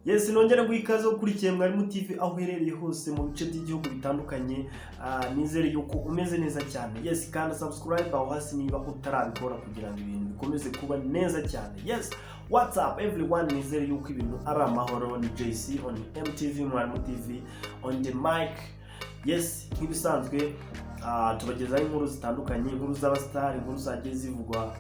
Yes, nongere guha ikaze ukurikiye Mwarimu TV aho uherereye hose mu bice by'igihugu bitandukanye. Nizere yuko umeze neza cyane. Yes, kandi subscribe aho hasi niba utarabikora kugira ngo ibintu bikomeze kuba neza cyane. Yes, what's up everyone? Nizere yuko ibintu ari amahoro. Ni JC on MTV, Mwarimu TV on the mic. Yes, nk'ibisanzwe tubagezaho inkuru zitandukanye, inkuru z'abasitari, inkuru zagiye zivugwa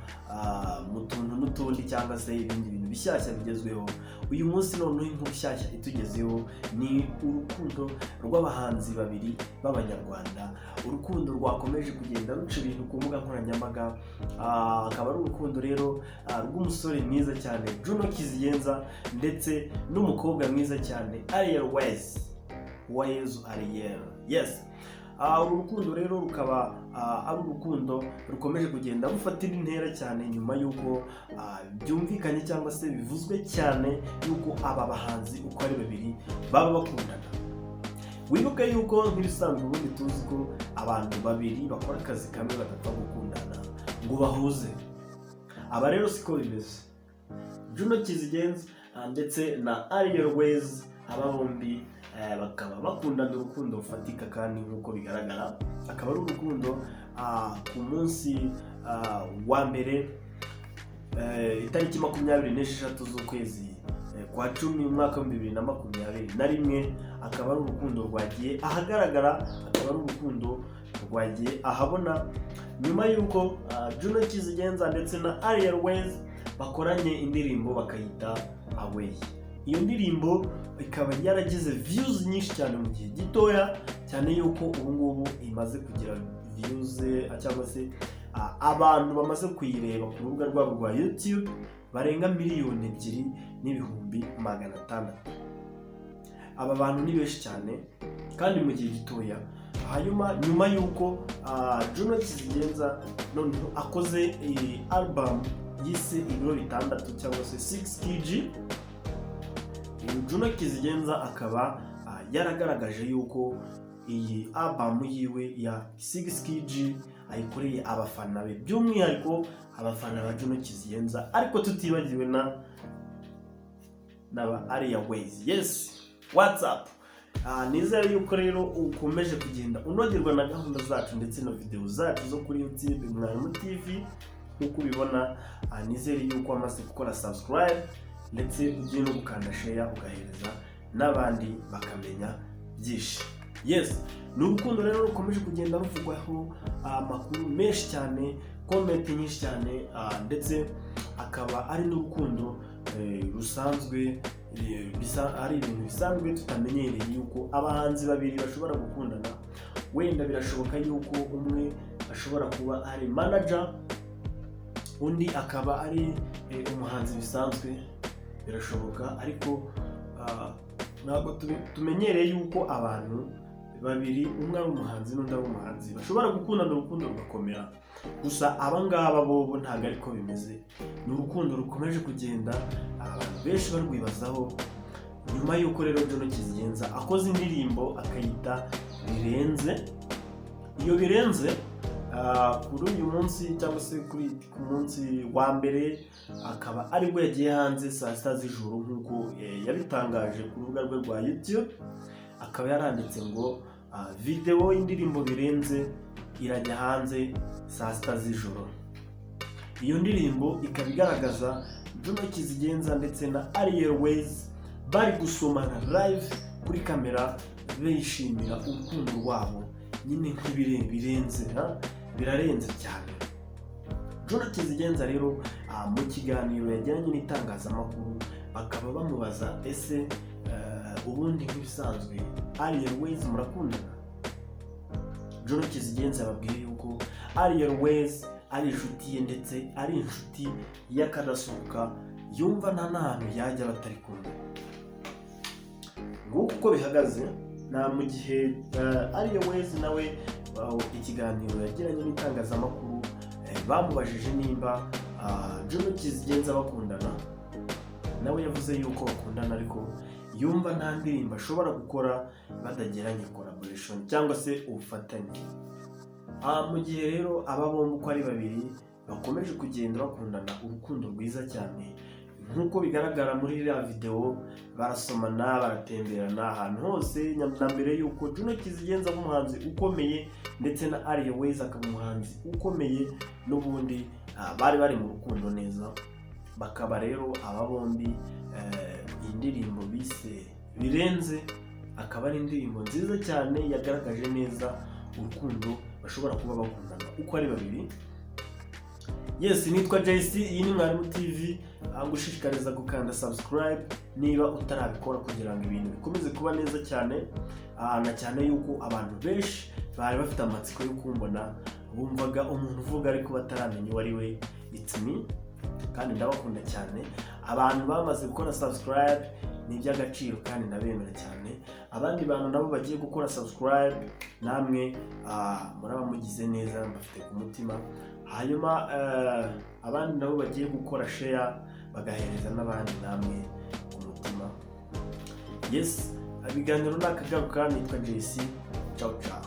mu tuntu n'utundi cyangwa se ibindi bintu bishyashya bigezweho. Uyu munsi noneho inkuru nshyashya itugezeho ni urukundo rw'abahanzi babiri b'Abanyarwanda, urukundo rwakomeje kugenda ruca ibintu ku mbuga nkoranyambaga. Akaba ari urukundo rero rw'umusore mwiza cyane Juno Kizigenza ndetse n'umukobwa mwiza cyane Ariel Wayz, Uwayezu Ariel. Yes, uru rukundo rero rukaba ari urukundo rukomeje kugenda rufata indi ntera cyane nyuma y'uko byumvikanye cyangwa se bivuzwe cyane y'uko aba bahanzi uko ari babiri baba bakundana. Wibuke yuko nk'ibisanzwe ubundi tuzi ko abantu babiri bakora akazi kamwe badapfa gukundana ngo bahuze. Aba rero siko bimeze. Juno Kizigenza ndetse na Ariel Wayz, aba bombi bakaba bakundana urukundo rufatika, kandi nk'uko bigaragara akaba ari urukundo ku munsi wa mbere, itariki 26 z'ukwezi kwa 10, umwaka wa 2021, akaba ari urukundo rwagiye ahagaragara, akaba ari urukundo rwagiye ahabona nyuma y'uko Juno Kizigenza ndetse na Ariel Wayz bakoranye indirimbo bakayita "Away". Iyo ndirimbo ikaba yaragize views nyinshi cyane mu gihe gitoya cyane, yuko ubu ngubu imaze kugira views cyangwa se abantu bamaze kuyireba ku rubuga rwabo rwa YouTube barenga 2,600,000. Aba bantu ni benshi cyane kandi mu gihe gitoya. Hanyuma nyuma y'uko Juno Kizigenza noneho akoze album yise "Ibiro bitandatu" cyangwa se 6 kg, uyu Juno Kizigenza akaba yaragaragaje yuko iyi album yiwe ya 6 kg ayikoreye abafana be, by'umwihariko abafana ba Juno Kizigenza, ariko tutibagiwe na n'aba Ariel Wayz. Yes, what's up? Nizere yuko rero ukomeje kugenda unogerwa na gahunda zacu ndetse na video zacu zo kuri YouTube Mwarimu TV. Nk'uko ubibona, nizere yuko wamaze gukora subscribe ndetse ugiye no gukanda share ugahereza n'abandi bakamenya byinshi. Yes, ni urukundo rero rukomeje kugenda ruvugwaho amakuru menshi cyane, comment nyinshi cyane, ndetse akaba ari n'urukundo rusanzwe, ari ibintu bisanzwe tutamenyereye yuko abahanzi babiri bashobora gukundana. Wenda birashoboka yuko umwe ashobora kuba ari manager, undi akaba ari umuhanzi bisanzwe, birashoboka, ariko ntabwo tumenyereye yuko abantu babiri, umwe ari umuhanzi n'undi ari umuhanzi, bashobora gukundana urukundo rugakomera. Gusa aba ngaba bobo ntabwo ariko bimeze. Ni urukundo rukomeje kugenda abantu benshi barwibazaho nyuma y'uko rero Juno Kizigenza akoze indirimbo akayita "Birenze". Iyo "Birenze" kuri uyu munsi cyangwa se kuri ku munsi wa mbere akaba aribwo yagiye hanze saa 6 z'ijoro nk'uko yabitangaje ku rubuga rwe rwa YouTube, akaba yaranditse ngo videwo y'indirimbo "Birenze" irajya hanze saa 6 z'ijoro. Iyo ndirimbo ikaba igaragaza Juno Kizigenza ndetse na Ariel Wayz bari gusomana live kuri kamera, bishimira urukundo rwabo nyine nk'ibire birenze, ha? Birarenze cyane. Juno Kizigenza rero mu kiganiro yagiranye n'itangazamakuru, bakaba bamubaza: "Ese ubundi nk'ibisanzwe Ariel Wayz murakundana?" Juno Kizigenza yababwiye yuko Ariel Wayz ari inshuti ye, ndetse ari inshuti y'akadasohoka, yumva nta n'ahantu yajya batari kumwe. Nguko uko bihagaze. Na mu gihe Ariel Wayz nawe ikiganiro yagiranye n'itangazamakuru, bamubajije nimba Juno Kizigenza bakundana, nawe yavuze yuko bakundana, ariko yumva nta ndirimbo ashobora gukora badagiranye collaboration cyangwa se ubufatanye. Mu gihe rero aba bombi uko ari babiri bakomeje kugenda bakundana urukundo rwiza cyane nk'uko bigaragara, Nk'uko bigaragara muri iriya videwo, barasomana, baratemberana ahantu hose. Na mbere y'uko Juno Kizigenza nk'umuhanzi ukomeye ndetse na Ariel Wayz akaba umuhanzi ukomeye, n'ubundi bari bari mu rukundo neza. Bakaba rero aba bombi, iyi ndirimbo bise "Birenze" akaba ari indirimbo nziza cyane yagaragaje neza urukundo bashobora kuba bakundana uko ari babiri. Yes, nitwa JC, iyi ni Mwarimu TV. Ngushishikariza gukanda subscribe niba utarabikora kugira ngo ibintu bikomeze kuba neza cyane. Na cyane yuko abantu benshi bari bafite amatsiko yo kumbona, bumvaga umuntu uvuga ariko bataramenya uwo ari we. It's me, kandi ndabakunda cyane. Abantu bamaze gukora subscribe ni iby'agaciro kandi ndabemera cyane. Abandi bantu nabo bagiye gukora subscribe, namwe muraba mugize neza, mbafite ku mutima. Hanyuma abandi nabo bagiye gukora share bagahereza n'abandi, namwe ku mutima. Yes, ibiganiro ni akagaruka. Nitwa JC. Ciao ciao.